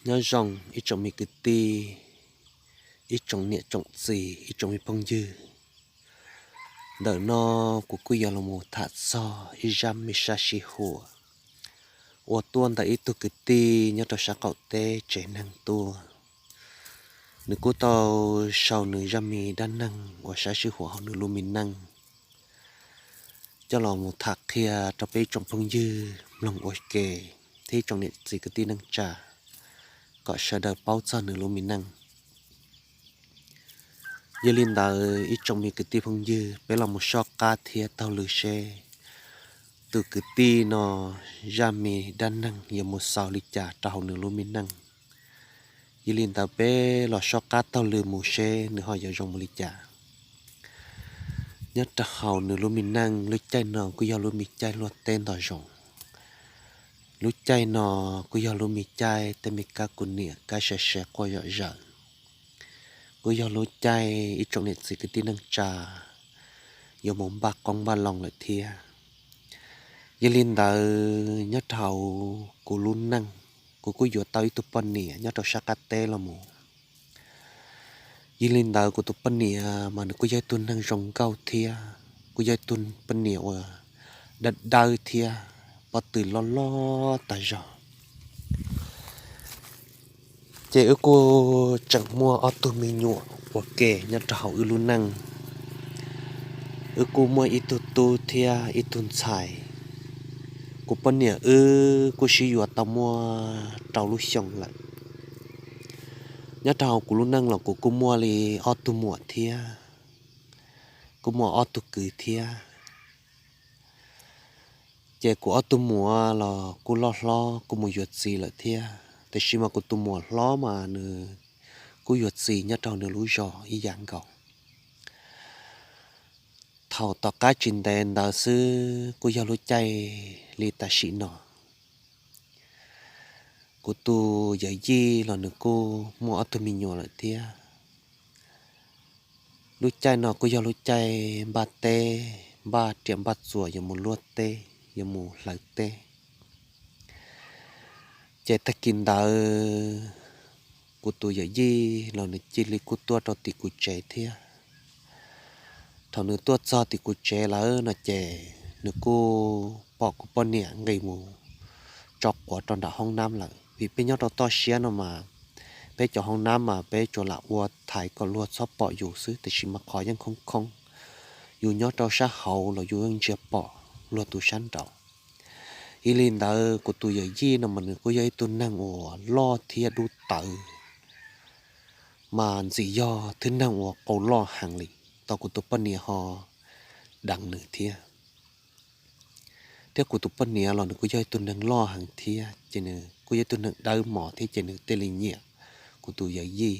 Nyob zoo ib tsoom me kwv tij, ib tsoom niam tsoom txiv, ib tsoom me phooj ywg. Ntawm no kuv kuj yuav los mus tham txog ib zaj me sab sij huam uas tuaj ntawm ib tug kwv tij nyob rau sab qaum teb tsev neeg tuaj. Nws kuj tau sau nws zaj me dab neeg uas sab sij huam hauv nws lub me neej coj los mus tham qhia rau peb ib tsoom phooj ywg mloog ua ke, thiab ib tsoom niam txiv kwv tij neej tsa kom sawv daws paub txog nws lub me neej. Yog li ntawd ib tsoom me kwv tij phooj ywg, peb los mus soj qab thiab taug lw seb tus kwv tij no zaj me dab neeg yuav mus xaus li cas rau hauv nws lub me neej. Yog li ntawd peb los soj qab taug lw mus seb nws ho yuav zoo mus li cas. Nyob rau hauv nws lub me neej, lub caij no kuj yog lub me caij luaj teb nto zoov. Lub caij no kuj yog lub me caij tej me kab kuv niam kab sai sai quaj zom zaws. Kuj yog lub caij ib tsoom niam txiv kwv tij neej tsa yuav mus npaj qoob npaj loo lawm thiab. Yog li ntawd nyob rau hauv kuv lub neej, kuv kuj yuav tau ib tug poj niam nyob rau sab qab teb los mus. Yog li ntawd kuv tus poj niam mas nws kuj yog ib tug neeg zoo nkauj thiab, kuj yog ib tug poj niam uas dawb dawb thiab pob tw loj loj tag zog. Ces wb kuj tseem muaj ob tug me nyuam ua ke nyob rau hauv wb lub neej. Wb kuj muaj ib tug tub thiab ib tug ntxhais. Kuv poj niam wb kuj sib yuav tau muaj rau lub xyoo lawm. Nyob rau hauv kuv lub neej los kuv kuj muaj li ob tug muam thiab, kuj muaj ob tug kwv thiab. Ces kuv ob tug muam los kuj loj hlob kuj mus yuav txiv lawm thiab, tiam sis mas kuv tus muam hlob mas nws kuj yuav txiv nyob rau nws lub zos ib yam nkaus. Thaum tom qab tsis ntev ntawd xwb kuj yog lub caij li tam sim no, kuv tus yawm yij los nws kuj muaj ob tug me nyuam lawm thiab. Lub caij no kuj yog lub caij npaj teb, npaj riam npaj txuas yuav mus luaj teb, yuav mus hlawv teb. Ces tag kis ntawd kuv tus yawm yij los nws cia li kuj tuaj rau tim kuv tsev thiab. Thaum nws tuaj txog tim kuv tsev lawm no ces nws kuj pom kuv poj niam nqis mus tso quav rau nram hoob nab lawm, vim peb nyob rau toj siab no mas peb cov hoob nab mas peb tsuas lam ua thaiv kom luag txhob pom yus xwb, tiam sis mas qhov yeej khoob khoob, yus nyob rau sab hauv los yus yeej ntsia pom luag tus sab nraud. Yog li ntawd kuv tus yawm yij no mas nws kuj yog ib tug neeg uas loj thiab dub tawv, mas ntxim yog thwj neeg uas qau loj heev li, tau kuv tus poj niam ho deev nws thiab. Thiab kuv tus poj niam los nws kuj yog ib tug neeg loj heev thiab ces nws kuj yog ib tug neeg dawb mos thiab ces nws thiaj li nyiam kuv tus yawm yij,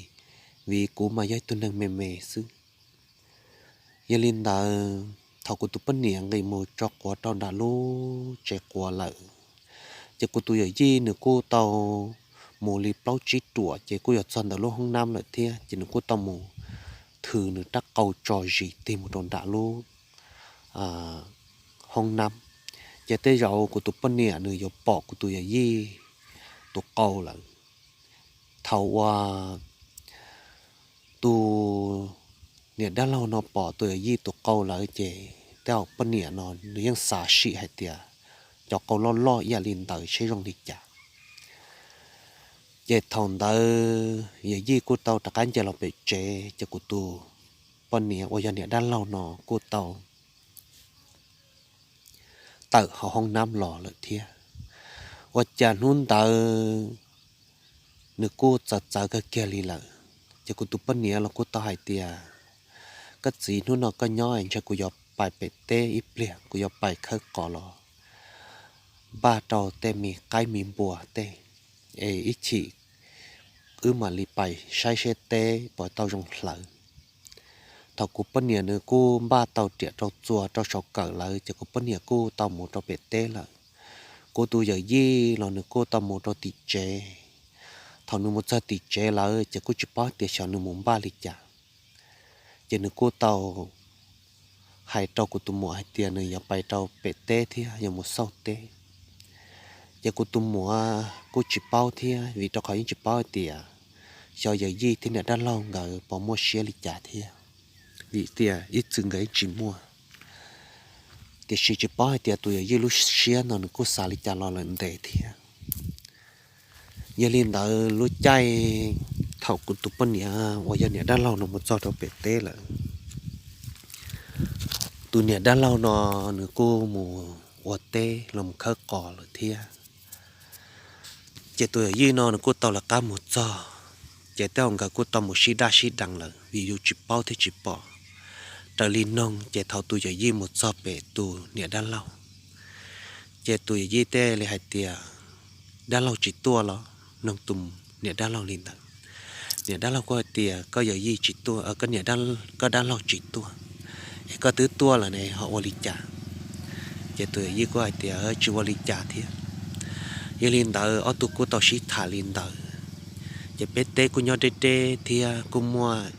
vim kuv mas yog ib tug neeg me me xwb. Yog li ntawd thaum kuv tus poj niam nqis mus tso quav rau nram lub tsev quav lawm, ces kuv tus yawm yij nws kuj tau mus li plaub tsib ruam ces kuj yuav txog ntawm lub hoob nab lawm thiab, ces nws kuj tau mus thws nws rab qau tso zis tig mus rau nram lub hoob nab. Ces tej zaum kuv tus poj niam nws yuav pom kuv tus yawm yij tus qau lawm. Thaum uas tus niam dab laug no pom tus yawm yij tus qau lawm ces tej zaum poj niam no nws yeej xav sim hais tias cov qau loj loj ib yam li ntawd seb zoo li cas. Ces thaum ntawd yawm yij kuj tau rov qab nce los pem tsev ces kuv tus poj niam uas yog niam dab laug no kuj tau tawm hauv hoob nab los lawm thiab. Ua cas hnub ntawd nws kuj txawv txawv kawg kiag li lawm, ces kuv tus poj niam los kuj tau hais tias, koj txiv, hnub no koj nyob es ntshe kuv yuav pais pem teb ib pliag, kuv yuav pais khawb qos los npaj rau tej me qaib me npua tej, es ib chim wb mam li pais saib seb teb puas tau zoo hlawv. Thaum kuv poj niam nws kuj npaj tau riam rau txuas rau saum kawm lawm ces kuv poj niam kuj tau mus rau pem teb lawm. Kuv tus yawm yij los nws kuj tau mus rau tim tsev. Thaum nws mus txog tim tsev lawm ces kuj tsis paub tias xyov nws mus npaj li cas, ces nws kuj tau hais rau kuv tus muam hais tias nws yuav pais rau pem teb thiab yuav mus xauj teb. Ces kuv tus muam kuj tsis paub thiab, vim rau qhov yeej tsis paub hais tias xyov yawm yij thiab niam dab laug nkawd puas muaj siab li cas thiab, vim tias ib txwm nkawd yeej tsis muaj. Tiam sis tsis paub hais tias tus yawm yij lub siab no nws kuj xav li cas los lawm ntev thiab. Yog li ntawd lub caij thaum kuv tus poj niam uas yog niam dab laug no mus txog rau pem teb lawm, tus niam dab laug no nws kuj mus ua teb los mus khawb qos lawm thiab. Ces tus yawm yij no nws kuj tau lawv qab mus txog, ces tej zaum nkawd kuj tau mus sib daj sib deev lawm vim yus tsis paub thiab tsis pom. Raws li noog ces thaum tus yawm yij mus txog pem tus niam dab laug, ces tus yawm yij thiaj li hais tias, dab laug tsis tuaj los? Noog tus niam dab laug li ntawd. Niam dab laug kuj hais tias koj yawm yij tsis tuaj, koj dab laug tsis tuaj, es koj twb tuaj lawm ne ho ua li cas? Ces tus yawm yij kuj hais tias tsis ua li cas thiab. Yog li ntawd ob tug kuj tau sib tham li ntawd, ces peb teb kuj nyob deb deb thiab kuj muaj,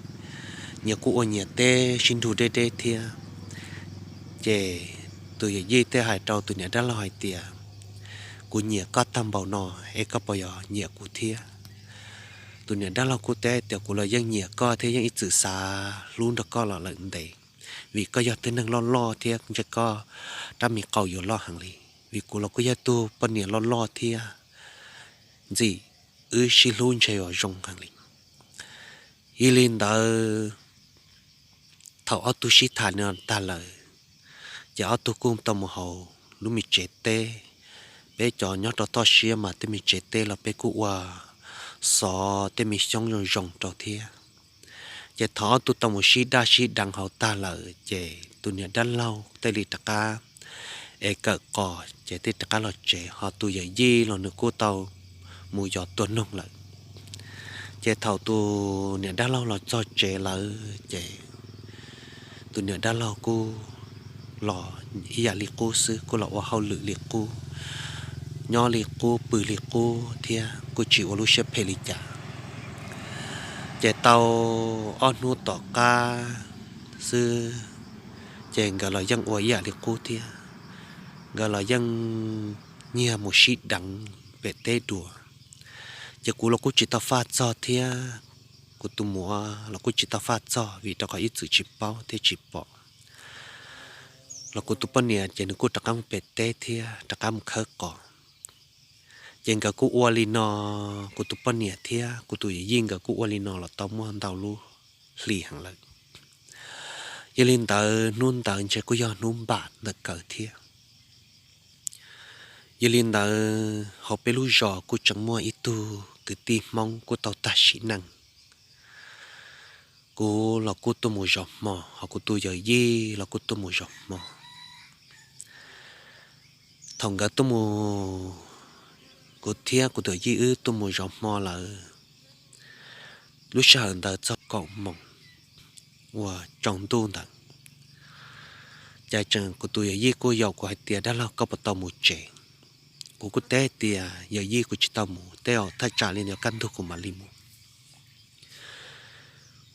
nyias kuj ua nyias teb sib nrug deb deb thiab. Ces tus yawm yij thiaj hais rau tus niam dab laug hais tias, kuv nyiam koj tag npaum no es koj puas yog nyiam kuv thiab? Tus niam dab laug kuj teb tias kuv los yeej nyiam koj thiab yeej ib txwm xav hlub nrog koj los lawm ntev, vim koj yog tib neeg loj loj thiab ntshe koj rab me qau yuav loj heev li. Vim kuv los kuj yog tug poj niam loj loj thiab, ntxim wb sib hlub ntshe yuav zoo heev li. Yog li ntawd thaum ob tug sib tham no tag lawm, ces ob tug kuj tau mus hauv lub me tsev teb. Peb cov nyob rau toj siab mas tej me tsev teb los peb kuj ua xov tej me xyoob zoo zoo rau thiab. Ces thaum ob tug tau mus sib daj sib deev hauv tag lawm ces tus niam dab laug thiaj li rov qab es kawm qos ces thiaj rov qab los tsev, ho tus yawm yij los nws kuj tau mus yos tua noog lawm. Ces thaum tus niam dab laug los txog tsev lawm ces tus niam dab laug kuj los ib yam li qub xwb, kuj los ua hauj lwm li qub, nyob li qub pw li qub thiab kuj tsis ua lub siab phem li cas. Ces tau ob hnub tom qab xwb, ces nkawd los yeej ua ib yam li qub thiab, nkawd los yeej nyiag mus sib deev pem teb dua. Ces kuv los kuj tsis tau faj txog thiab, kuv tus muam los kuj tsis tau faj txog vim rau qhov ib txwm tsis paub thiab tsis pom. Los kuv tus poj niam ces nws kuj rov qab mus pem teb thiab rov qab mus khawb qos. Ces nkawd kuj ua li no, kuv tus poj niam thiab kuv tus yawm yij nkawd kuj ua li no los tau muaj ntau lub hli heev lawm. Yog li ntawd hnub ntawd ntshe kuj yog hnub npam ntawm nkawd thiab. Yog li ntawd hauv peb lub zos kuj tseem muaj ib tug kwv tij Hmoob kuj tau tag sim neej. Kuv los kuj tuaj mus zov hmo, ho kuv tus yawm yij los kuj tuaj mus zov hmo. Thaum nkawd tuaj mus, kuv thiab kuv tus yij wb tuaj mus zov hmo lawm, lub sij hawm ntawd txog kaum moos uas tsaus ntuj ntawd, ces tseem kuv tus yawm yij kuj yaum kuv hais tias, dab laug, koj puas tau mus tsev? Kuv kuj teb tias, yawm yij, kuv tsis tau mus, tej zaum thaj tsam li ntawd kaj ntug kuv mam li mus.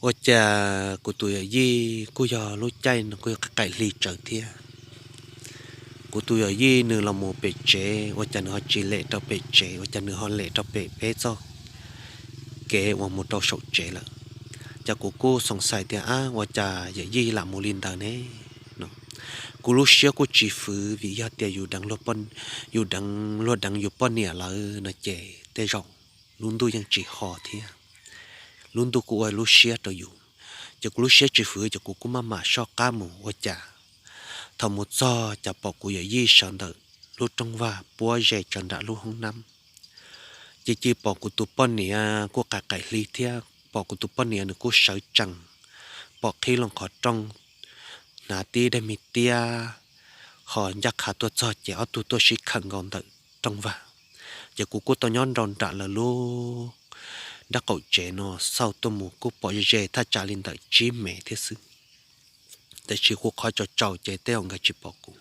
Ua cas kuv tus yawm yij kuj yog lub caij no kuj yog qaim hli tsawv thiab. Kuv tus yawm yij nws los mus pem tsev ua cas nws ho tsis lem rau pem tsev, ua cas nws ho lem rau pem peb txoj kev uas mus rau saum tsev lawm. Ces kuv kuj xoom xais tias, ab, ua cas yawm yij lam mus li ntawd ne? Kuv lub siab kuj tsis fwv vim yog tias yus deev, yus deev, luag deev yus poj niam lawm no ces tej zaum lub ntuj yeej tsis ho thiab, lub ntuj kuj ua lub siab rau yus. Ces kuv lub siab tsis fwv ces kuv kuj maj mam soj qab mus ua cas, thaum mus txog ces pom kuv yawm yij sawv ntawm lub rooj vag puab ze tsawv nram lub hoob nab. Ces cia pom kuv tus poj niam kuj qaim qaim hli thiab, pom kuv tus poj niam nws kuj sawv tsees, pom qhib loo qhov rooj, hnav tib daim me tiab, ho ncaj qha tuaj txog ces ob tug tuaj sib khawm nkaus ntawm rooj vag. Ces kuv kuj tau nyob nrau nram lawv lub nraub qaum tsev no xauj tuaj mus kuj pom ze ze thaj tsam li ntawm tsib mev thiab xwb. Tiam sis kuv qhov tsaus tsaus ces tej zaum nkawd tsis pom kuv.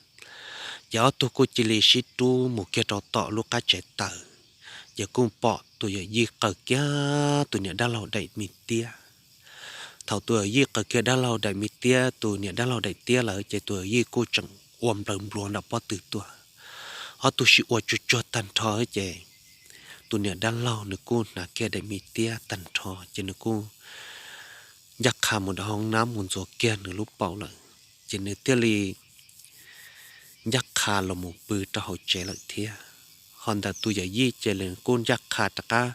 Ces ob tug kuj cia li sib rub mus kiag rau tom lub qab tsev taws, ces kuj pom tus yawm yij qaws kiag tus niam dab laug daim me tiab. Thaum tus yawm yij qaws kiag dab laug daim me tiab, tus niam dab laug daim tiab lawm ces tus yawm yij kuj tseem ua nplaws npluav nram pob tw tuaj. ob tug sib ua tsuag tsuag tag nrho ces tus niam dab laug nws kuj hnav kiag daim me tiab tag nrho ces nws kuj ncaj qha mus rau hoob nab mus ntxuav kiag nws lub paum lawm, ces nws thiaj li ncaj qha los mus pw rau hauv tsev lawm thiab. Ho ntawm tus yawm yij ces nws kuj ncaj qha rov qab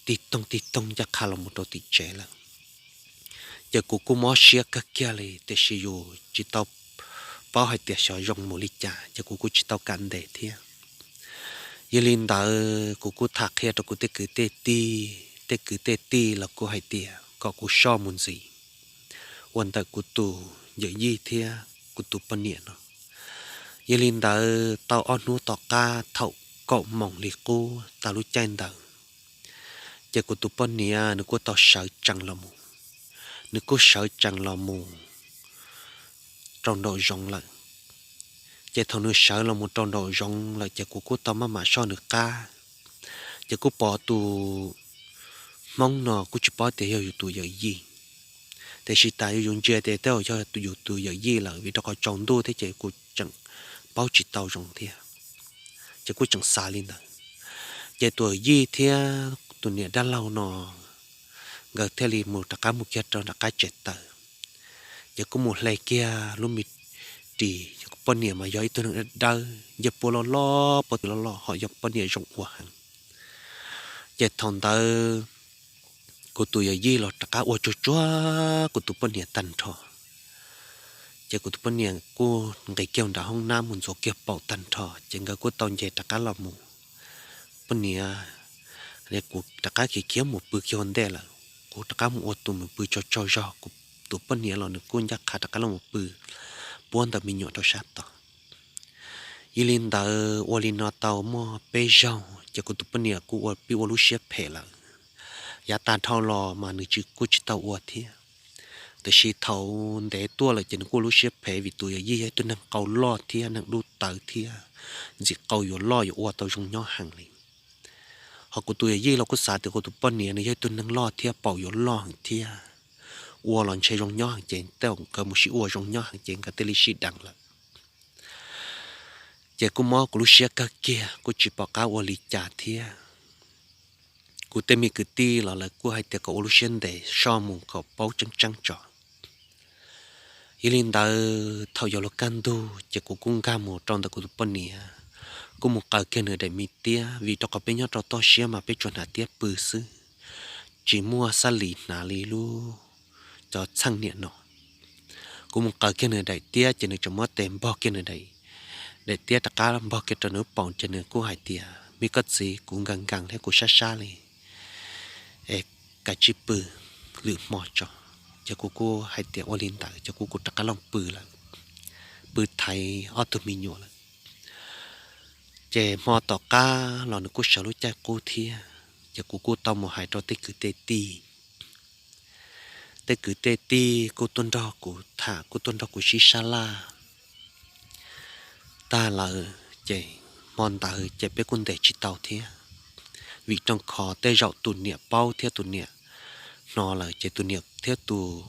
tig toog tig toog ncaj qha los mus rau tim tsev lawm. Ces kuv kuj mob siab kawg kiag li tiam sis yus tsis tau paub hais tias xyov zoo mus li cas ces kuv kuj tsis tau kam ntes thiab. Yog li ntawd kuv kuj tham qhia rau kuv tej kwv tej tij, tej kwv tej tij los kuj hais tias kom kuv soj mus ntxiv ua ntawm kuv tus yawm yij thiab kuv tus poj niam no. Yog li ntawd tau ob hnub tom qab thaum kaum moos li qub tas lub caij ntawd, ces kuv tus poj niam nws kuj tau sawv tsees los mus, nws kuj sawv tsees los mus rau nraum zoov lawm. Ces thaum nws sawv los mus rau nraum zoov lawm ces kuv kuj tau maj mam soj nws qab, ces kuj pom tus hmoob no kuj tsis paub tias yog yus tus yawm yij, tiam sis tas yus ntsia tias tej zaum yog yus tus yawm yij lawm vim rau qhov tsaus ntuj thiab ces kuv tseem paub tsis tau zoo thiab, ces kuj tseem xav li ntawd. Ces tus yawm yij thiab tus niam dab laug no nkawd thiaj li mus rov qab mus kiag rau nram qab tsev taws, ces kuj mus hle kiag lub me ris, poj niam mas yog ib tug neeg dawb, ncej puab loj loj, puab twm loj loj, ho yog poj niam zoo ua heev. Ces thaum ntawd kuv tus yawm yij los rov qab ua tsuag tsuag kuv tus poj niam tag nrho. Ces kuv tus poj niam kuj nqis kiag nram hoob nab mus ntxuav kiag paum tag nrho ces nkawd kuj tau nce rov qab los mus. Poj niam, kuv rov qab khiav khiav mus pw kiag ua ntej lawm, kuv rov qab mus ua tus mus pw tsaug tsaug zog, kuv tus poj niam los nws kuj ncaj qha rov qab los mus pw puab ntawm me nyuam rau sab tod. Yog li ntawd ua li no tau muaj peb zaug ces kuv tus poj niam kuj ua pib ua lub siab phem lawm. Yav tag dhau los mas nws kuj tsis tau ua thiab, tiam sis thaum ntev tuaj lawm ces nws kuj ua lub siab phem vim tus yawm yij yog ib tug neeg qau loj thiab neeg dub tawv thiab ntxim qau yuav loj yuav ua tau zoo nyob heev li. Ho kuv tus yawm yij los kuj xav tias kuv tus poj niam nws yog ib tug neeg loj thiab paum yuav loj heev thiab ua los ntshe zoo nyob heev ces tej zaum nkawd mus sib ua zoo nyob heev ces nkawd thiaj li sib deev lawm. Ces kuj mob kuv lub siab kawg kiag kuj tsis pom qab ua li cas thiab. Kuv tej me kwv tij los lawv kuj hais tias kom ua lub siab ntev soj mus kom paub tseeb tseeb tso. Yog li ntawd thaum yuav luag kaj ntug ces kuv kuj nkag mus rau ntawm kuv tus poj niam, kuj mus qaws kiag nws daim me tiab vim rau qhov peb nyob rau toj siab mas peb tsuas hnav tiab pw xwb, tsis muaj xab lis hnav li lub cov txheej niam no. Kuv mus qaws kiag nws daim tiab ces nws tseem muab tes npog kiag nws daim tiab rov qab npog kiag rau nws lub paum ces nws kuj hais tias me koj txiv, kuv nkees nkees thiab kuv sab sab li es kav tsij pw, lwm hmo tso. Ces kuv kuj hais tias ua li ntawd ces kuv kuj rov qab los pw lawm, pw thaiv ob tug me nyuam lawm. Ces hmo tom qab los nws kuj sawv lub caij qub thiab ces kuv kuj tau mus hais rau tej kwv tej tij. Tej kwv tej tij kuj tuaj nrog kuv tham kuj tuaj nrog kuv sib sab laj tag lawm ces hmo ntawd ces peb kuj ntes tsis tau thiab, vim rau qhov tej zaum tus niam paub thiab tus niam hnov lawm ces tus niam thiab tus,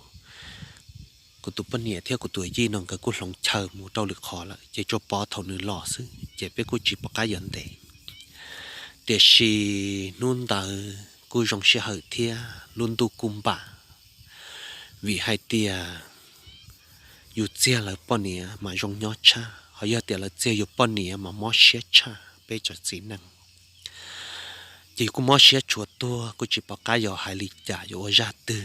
kuv tus poj niam thiab kuv tus yij no nkawd kuj hloov chaw mus rau lwm qhov lawm ces tsuas pov thaum nws los xwb ces peb kuj tsis pom qab yuav ntes. Tiam sis hnub ntawd kuj zoo sij hawm thiab lub ntuj kuj npam, vim hais tias yus txiag lawv poj niam mas zoo nyob tshaj, ho yog tias lawv txiag yus poj niam mas mob siab tshaj peb cov txiv neej. Ces yus kuj mob siab tshua tuag kuj tsis pom qab yuav hais li cas yuav ua zaj twg.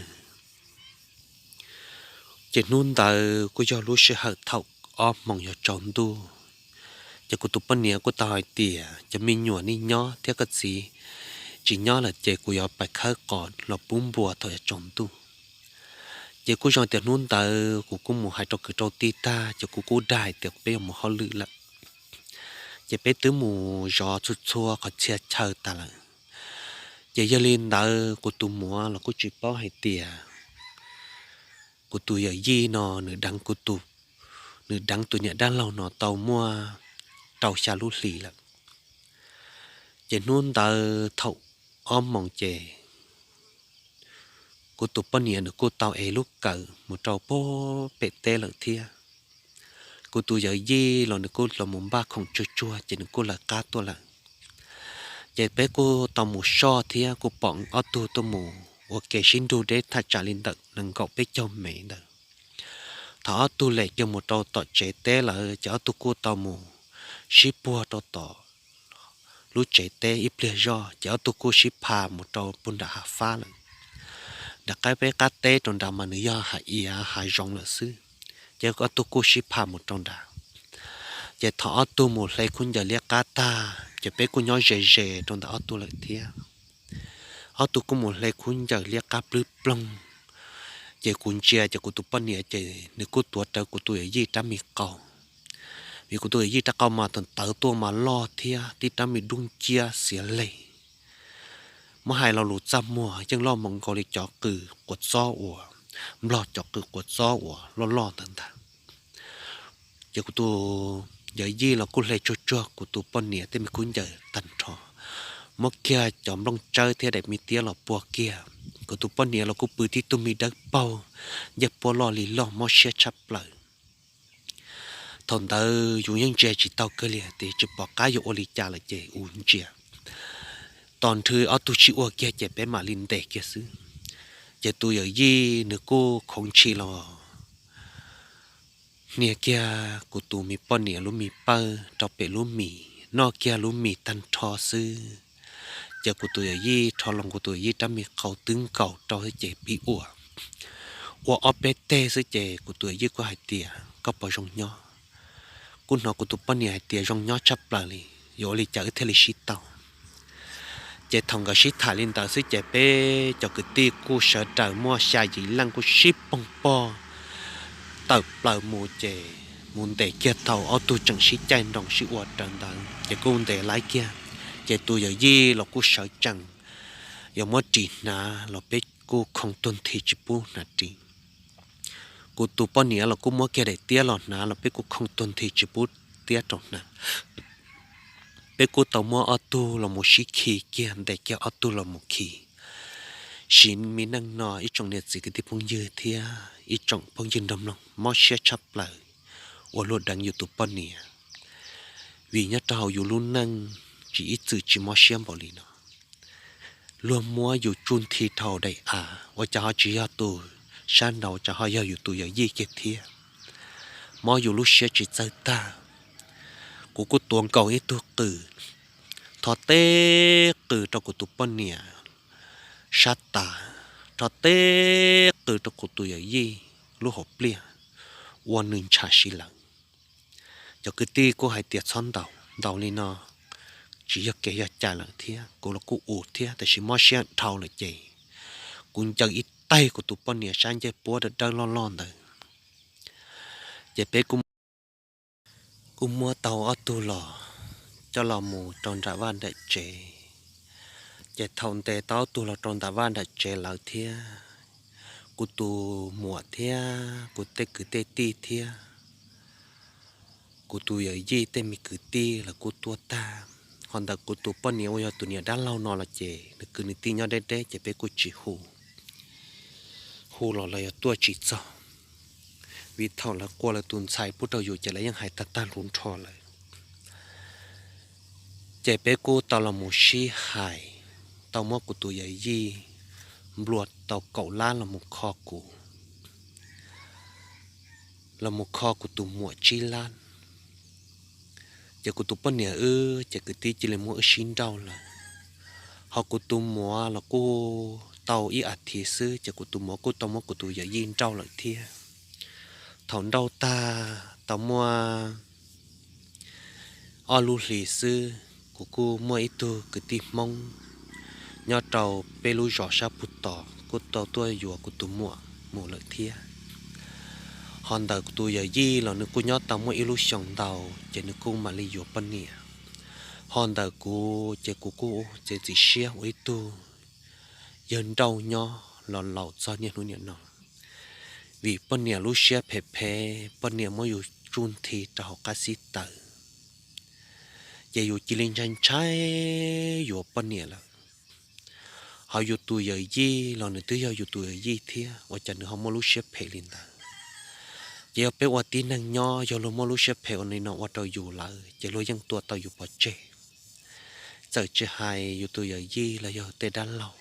Ces hnub ntawd kuj yog lub sij hawm thaum ob moos yuav tsaus ntuj, ces kuv tus poj niam kuj tau hais tias cov me nyuam nej nyob thiab koj txiv tsis nyob lawm ces kuv yuav pais khawb qos los pub npua thaum yuav tsaus ntuj. Ces kuj zoo tias hnub ntawd kuv kuj mus hais rau kwv rau tij tag ces kuv kuj dag hais tias peb yuav mus hauj lwm lawm. Ces peb twb mus zov txhua txhua qhov txhia chaw tas lawm. Ces yog li ntawd kuv tus muam los kuj tsis paub hais tias kuv tus yawm yij no nws deev kuv tus, nws deev tus niam dab laug no tau muaj rau xya lub hlis lawm. Ces hnub ntawd thaum ob moos ces kuv tus poj niam nws kuj tau ev lub kawm mus rau pem teb lawm thiab. Kuv tus yawm yij los nws kuj los mus npaj khoom tsuag tsuag ces nws kuj lawv qab tuaj lawm. Ces peb kuj tau mus soj thiab kuj pom ob tug tuaj mus ua ke sib nrug deb thaj tsam li ntawm nees nkaum peb caug mev ntawd. Thaum ob tug lem kiag mus rau tom tsev teb lawm ces ob tug kuj tau mus sib puag rau tom lub tsev teb ib pliag zoj ces ob tug kuj sib pham mus rau puag nram hav fab lawm. Nram qab peb qab teb rau nrad mas nws yog hav iav hav zoov lawm xwb, ces ob tug kuj sib pham mus rau nrad. Ces thaum ob tug mus hle khaub ncaws liab qab tag ces peb kuj nyob ze ze rau ntawm ob tug lawm thiab. Ob tug kuj mus hle khaub ncaws liab qab plwb ploog. Ces kuv ntsia ces kuv tus poj niam ces nws kuj tuav rawv kuv tus yawm yij rab me qau, vim kuv tus yawm yij rab qau mas tawv tuaj mas loj thiab tib rab me dub nciab xiav leg. Muab hais lo lus txaj muag yeej loj mus nkaus li cov qws quav txob uas, nplog cov qws quav txob uas loj loj ntawd ntag. Ces kuv tus yawm yij los kuj hle tsuag tsuag kuv tus poj niam tej me khaub ncaws tag nrho, muab kiag cov nplooj tsawb thiab daim me tiab los puag kiag. Kuv tus poj niam los kuj pw tib tug me dawb paug, ncej puab loj li loj mob siab tshaj plaws. Thaum ntawd yus yeej ntsia tsis tau kawg li tias tsis pom qab yuav ua li cas lawm ces yus ntsia tos nrhw ob tug tsis ua kiag ces peb mam li ntes kiag xwb. Ces tus yawm yij nws kuj khoov ntshis los hnia kiag kuv tus me poj niam lub me pawj rau pem lub mis, noj kiag lub mis tag nrho xwb. Ces kuv tus yawm yij rho los kuv tus yawm yij rab me qau twb nkaus rau ces pib ua, ua ob peb teg xwb ces kuv tus yawm yij kuj hais tias koj puas zoo nyob. Kuj hnov kuv tus poj niam hais tias zoo nyob tshaj plaws li, yuav ua li cas wb thiaj li sib tau. Ces thaum nkawd sib tham li ntawd xwb ces peb cov kwv tij kuj sawv daws muaj xya yim leej kuj sib poog pog tawm plaws mus ces mus ntes kiag thaum ob tug tseem sib caij nroos sib ua raws ntawd ces kuj ntes laib kiag. Ces tus yawm yij los kuj sawv tsees yuav muab ris hnav los peb kuj khooj tuag nthi tsis pub hnav ris. Kuv tus poj niam los kuj muab kiag daim tiab los hnav los peb kuj khooj tuag nthi tsis pub tiab rau hnav. Peb kuj tau muab ob tug los mus sib khi kiag, ntes kiag ob tug los mus khi. Sim me neej no ib tsoom niam txiv kwv tij phooj ywg thiab ib tsoom phooj ywg nrog mloog, mob siab tshaj plaws uas luag deev yus tus poj niam, vim nyob rau hauv yus lub neej tsis ib txwm tsis mob siab npaum li no. Luag muab yus tsuj nthi dhau daim av, ua cas ho tsis yog tus sab nraud, cas ho yog yus tus yawm yij kiag thiab. Mob yus lub siab tsis txawj tag. Kuv kuj tuav nkaus ib tug qws, rho teb qws rau kuv tus poj niam sab tav, rho teb qws rau kuv tus yawm yij lub hauv pliaj, ua nws ntshav si lawm. Cov kwv tij kuj hais tias txhob ntaus, ntaus li no tsis yog kev yog cai lawm thiab. Kuv los kuj ua thiab, tab sis mob siab dhau lawm ces kuv ncaws ib taig kuv tus poj niam sab ncej puab dawb dawb loj loj ntawd. Ces peb kuj muab tau ob tug los coj los mus rau nram vaj nram tsev. Ces thaum ntes tau ob tug los rau nram vaj nram tsev lawm thiab, kuv tus muam thiab kuv tej kwv tej tij thiab kuv tus yawm yij tej me kwv tij lawv kuj tuaj tag. Ho ntawm kuv tus poj niam uas yog tus niam dab laug no los ces nws kwv nws tij nyob deb deb ces peb kuj tsis hu, hu los lawv yog tuaj tsis txog, vim thaum lawv qua lawv tus ntxhais pub rau yus ces lawv yeej hais tag tag hluv nrho lawm. Ces peb kuj tau los mus sib hais, tau muab kuv tus yawm yij nplua tau kaum lab los mus kho kuv, los mus kho kuv tus muam tsib lab. Ces kuv tus poj niam wb ces kwv tij cia li muab wb sib nrauj lawm. Ho kuv tus muam los kuj tau ib as thiv xwb ces kuv tus muam kuj tau muab kuv tus yawm yij nrauj lawm thiab. Thaum nrauj tag tau muaj ob lub hlis xwb, kuv kuj muaj ib tug kwv tij Hmoob nyob rau peb lub zos sab pug tos kuj tau tuaj yuav kuv tus muam mus lawm thiab. Ho ntawm kuv tus yawm yij los nws kuj nyob tau muaj ib lub xyoos ntau, ces nws kuj mam li yuav poj niam. Ho ntawm kuv ces kuv kuj txiav txim siab ua ib tug yawg nrauj nyob los laus txog niaj hnub niam no. Vim poj niam lub siab phem phem, poj niam muab yus tsuj nthi rau hauv qab xib taws, ces yus cia li ntshai ntshai yuav poj niam lawm. Ho yus tus yawm yij los nws twb yog yus tus yawm yij thiab, ua cas nws ho muaj lub siab phem li ntawd. Yog peb ua tib neeg nyob, yog luag muaj lub siab phem ua li no ua rau yus lawm ces luag yeej tua tau yus pov tseg, txawm tsis hais yus tus yawm yij los yog tej dab laug.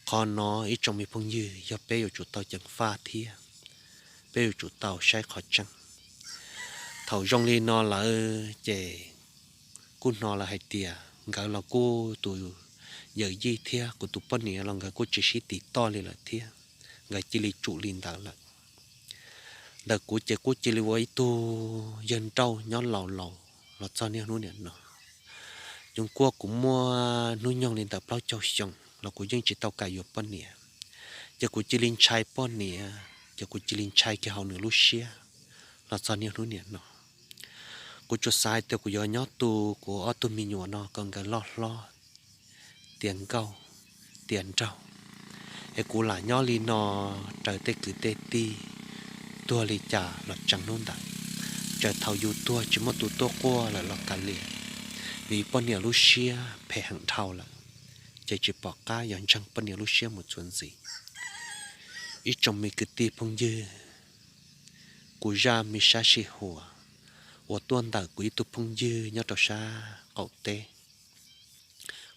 Qhov no ib tsoom me phooj ywg yog peb yuav tsum tau ceev faj thiab peb yuav tsum tau saib qhov tseeb. Thaum zoo li no lawm ces kuj hnov lawv hais tias nkawd los kuj tus yawm yij thiab kuv tus poj niam los nkawd kuj tsis sib tiv toj li lawm thiab, nkawd cia li tsum li ntawd lawm. Ntawm kuv ces kuj cia li ua ib tug yawg nrauj nyob laus laus los txog niaj hnub niam no. Nyuam kuab kuv muaj hnub nyoog li ntawm plaub caug xyoo los kuv yeej tsis tau kam yuav poj niam, ces kuv cia li ntshai poj niam, ces kuv cia li ntshai kiag hauv nws lub siab los txog niaj hnub niam no. Kuv tsuas xav hais tias kuv yuav nyob tu kuv ob tug me nyuam no kom nkawd loj hlob tiav nkauj tiav nraug, es kuv lam nyob li no raws tej kwv tej tij tuag li cas los tseem hnub ntawd, txawm thaum yus tuag tsis muaj tus tuaj quaj lawm los kav liam, vim poj niam lub siab phem heev dhau lawm, ces tsis pom qab yuav ntseeg poj niam lub siab mus txuas ntxiv. Ib tsoom me kwv tij phooj ywg, kuv zaj me sab sij huam uas tuaj ntawm kuv ib tug phooj ywg nyob rau sab qaum teb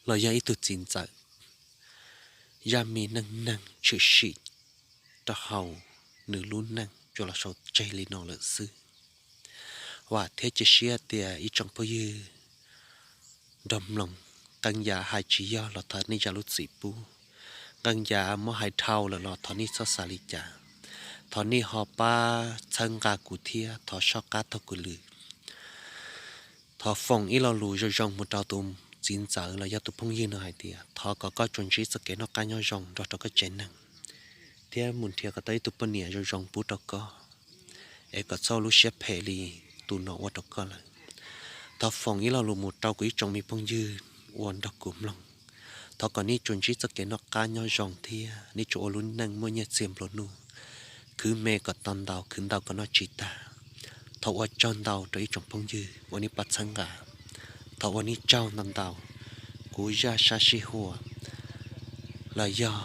los yog ib tug txiv ntxawm, zaj me neej neeg tshwm sim rau hauv nws lub neej tsuas los sau tseg li no lawm xwb. Vam thiab cia siab tias ib tsoom phooj ywg nrog mloog, qee yam hais tsis yog los thov nej zam lub txim pub, qee yam muab hais dhau lawm los thov nej txhob xav li cas. Thov nej ho pab txhawb nqa kuv thiab thov soj qab taug kuv lw. Thov foom ib lo lus zoo zoo mus rau tus txiv ntxawm los yog tus phooj ywg no hais tias thov kom koj tsuas ntsib txoj kev noj qab nyob zoo nrog rau koj tsev neeg, thiab mus nrhiav kom tau ib tug poj niam zoo zoo pub rau koj, es kom txhob lub siab phem li tus no ua rau koj lawm. Thov foom ib lo lus mus rau kuv ib tsoom me phooj ywg uas nrog kuv mloog. Thov kom nej tsuas ntsib txoj kev noj qab nyob zoo thiab nej tsuas ua lub neej muaj nyiaj txiag nplua nuj, khwv me kom tau ntau, khwv ntau kom noj tsis tag. Thov ua tsaug ntau rau ib tsoom phooj ywg uas nej pab txhawb nqa. Thov ua nej tsaug ntau ntau. Kuv zaj sab sij huam los yog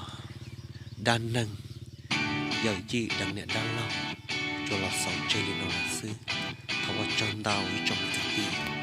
dab neeg yawm yij deev niam dab laug tsuas los xaus tseg li no lawm xwb. Thov ua tsaug ntau ib tsoom kwv tij.